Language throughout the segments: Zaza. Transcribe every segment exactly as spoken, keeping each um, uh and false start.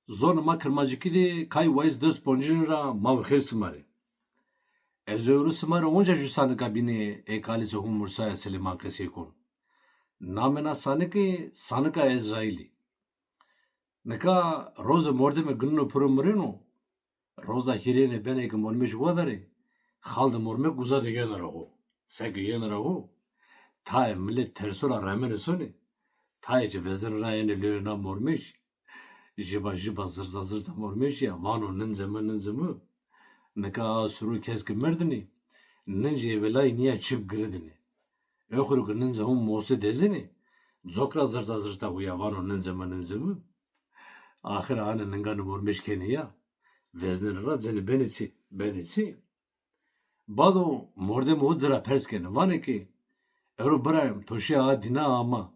Zonê ma kirmancikî de kay wayîs dest poncînî ra ma bi xêr sima rê. Ez ewro sima rê onca jû sanika bînê ê kalî çekû Mursaya Silêman qesey kon. Namê na sanikî Sanika Ezraîlî. Nika roze mordemê gineno piro mireno, roza hîrêne benê ke mormêc wedarê, xal de mormek uza de yeno ra ho. Seke yeno ra ho, tayê milet terso ra remenê sonê, tayê ci vezenê ra yenê lewê na mormêc. Jiba jiba zirza zirza mormêc ya, vano nincê mi, nincê mi. Nika a suru kes ke merdinî, nincê ewelay nîya çip giridinê. Oxir ke nincê ho mose dezinê, cok ra zirza zirza uya vano nincê mi, nincê mi. Axir anê ninganê mormêc kenê ya, veznenê ra cenê benê çê, benê çê. Bado mordemê ho ci ra pers kenê, vanê ke, ero birayê mi, to şîya a dîna ama,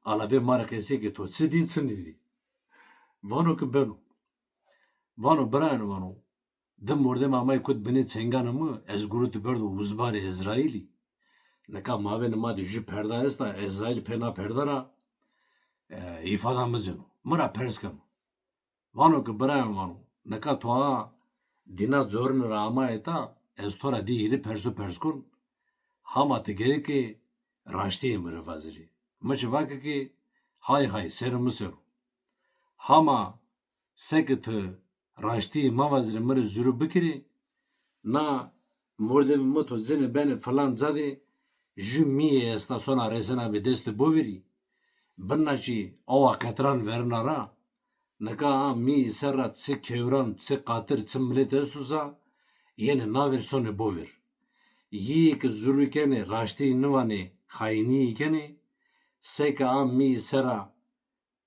ala bê ma rê qesey ke to çi dî, çi nêdî? Vano ke beno. Vano birayê mi, vano, di mordemê amay kut binê çenganê mi, ez gurutî berdo uzbarê Ezraîlî. Nika mavênê ma de jû perda esta, Ezraîl pê na perda ra, e, îfada mi cêno. Mi ra pers keno. Vano ke birayê mi, vano, nika to a dîna corinî ra amay îta, ez to ra dî hîrê perso pers kon. Hama ti gereke raştîyê mi rê vazirî. Mi ci vake ke hay hay, serê mi ser o. Hama seke ti raştîyê ma vazirê, mi rê zûrû bikirê, na mordemê mi to cinê benê filan ca de, jû mîyê esta, sona resena bê destê bovêrî. Birna kî awa qetran verena ra. Nika a mîyî ser ra çi kewran, çi qatir, çi milet esto sa, yenê navêr sonê bovêr. Yîyê ke zûrû kenê, raştîyî nivanê, xayînîyî kenê. Seke a mîyî ser ra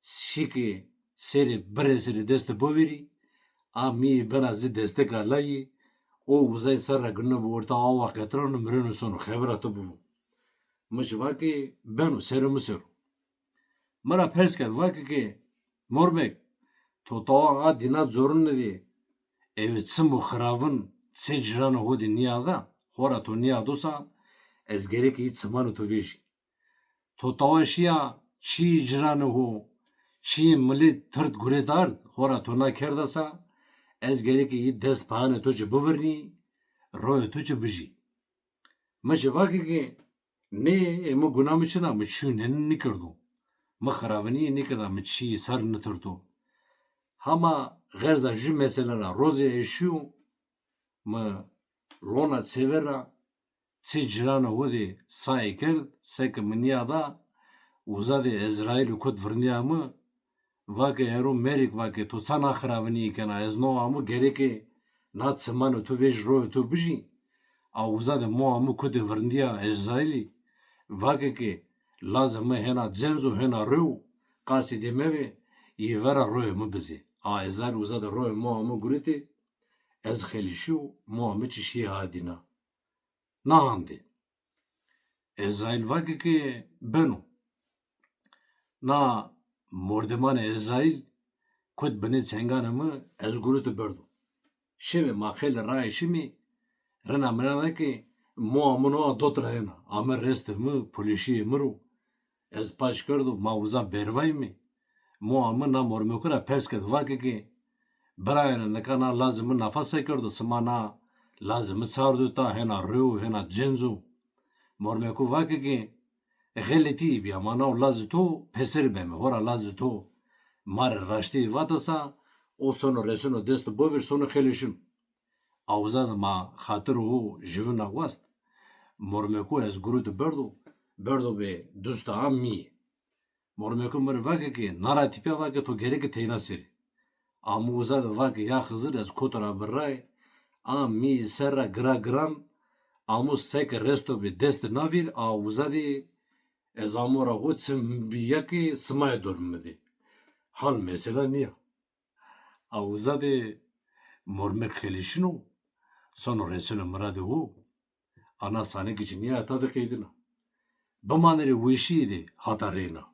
şîkê serê biresirê destê bovêrî, a mîyê bena zî desteka layî, o uzay ser ra gineno bi orta awa qetran û mireno sono, xebera to bivo. Mi ci vake beno, serê mi ser o. Mi ra pers kerd, vake ke, mormek, to tawa a dîna corinî de eve çim û xiravin çê ciranê ho de nîyada, xora to nîyadosa, ez gereke yî çimanê to vejî. To tawa şîya çîyê ciranê ho, çîyê milet tird guret ard, xora to na kerdasa, ez gereke yî dest payanê to ci bivirnî, royê to ci bijî. Mi ci vake ke, nê, ê mi guna mi çin a, mi çîyo nênî nîkerdo. Mi xiravinîye nîkerda, mi çîyê ser nîtirdo. Hama xerza jû mesele ra, rozê ez şîyo, mi lona çêver ra çê ciranê ho de saye kerd, seke mi nîyada, uza de Ezraîlî kut virindîya mi, vake ero merîk, vake to ça na xiravinîye kena, ez no amo gereke na çimanê to vejî, royê to bijî. A uza de moa mi kutê virindîya Ezraîlî, vake ke lazê mi hêna cenc o, hêna rew o, qasê dê mebê, yê vera royê mi bizê. A Ezraîl uza de royê moa mi guretê, ez xelîşîyo, moa mi çî şîyê ha dîna. Na hande Ezraîl vake ke beno. Na mordemanê Ezraîl kut binê çenganê mi, ez gurutî berdo. Şevê ma xeylê raye şimî, rina mi ra ke moa mi noa dot ra hêna, ame restê mi, pulîşîyê mi ro. Ez paç kerdo, ma uza bervayîme. Moa mi na mormekû ra pers kerd, vake ke, birayêne, nika na lazê mi nafa se kerdo, sima na lazê mi çardo ta, hêna rew o, hêna cenc o. Mormekû vake ke, xeletîyê bîya, ma naw lazê to pêserî beme, hora lazê to ma rê raştîyê vatasa, o sono reseno dest û bovêr sono xeleşino. A uza de ma xatir û jivina wast. Mormekû ez gurutî berdo, berdo bê dusta a mîyê. Mormekû mi rê vake ke, na ra tîpya vake to gereke teyna serî. Amo uza de vake, ya Xizir, ez koto ra birrayê, a mîyê ser ra gira giran, amo seke resto bê destê na vîr, a uza de ez amo ra ho çim bîya ke simayê dormê mi de. Hal mesela nîya. A uza de mormek xelişino, sono reseno miradê ho. Ana sanekî ci nîya ta de qeydina. Bimanê rê weşîye de hata reyna.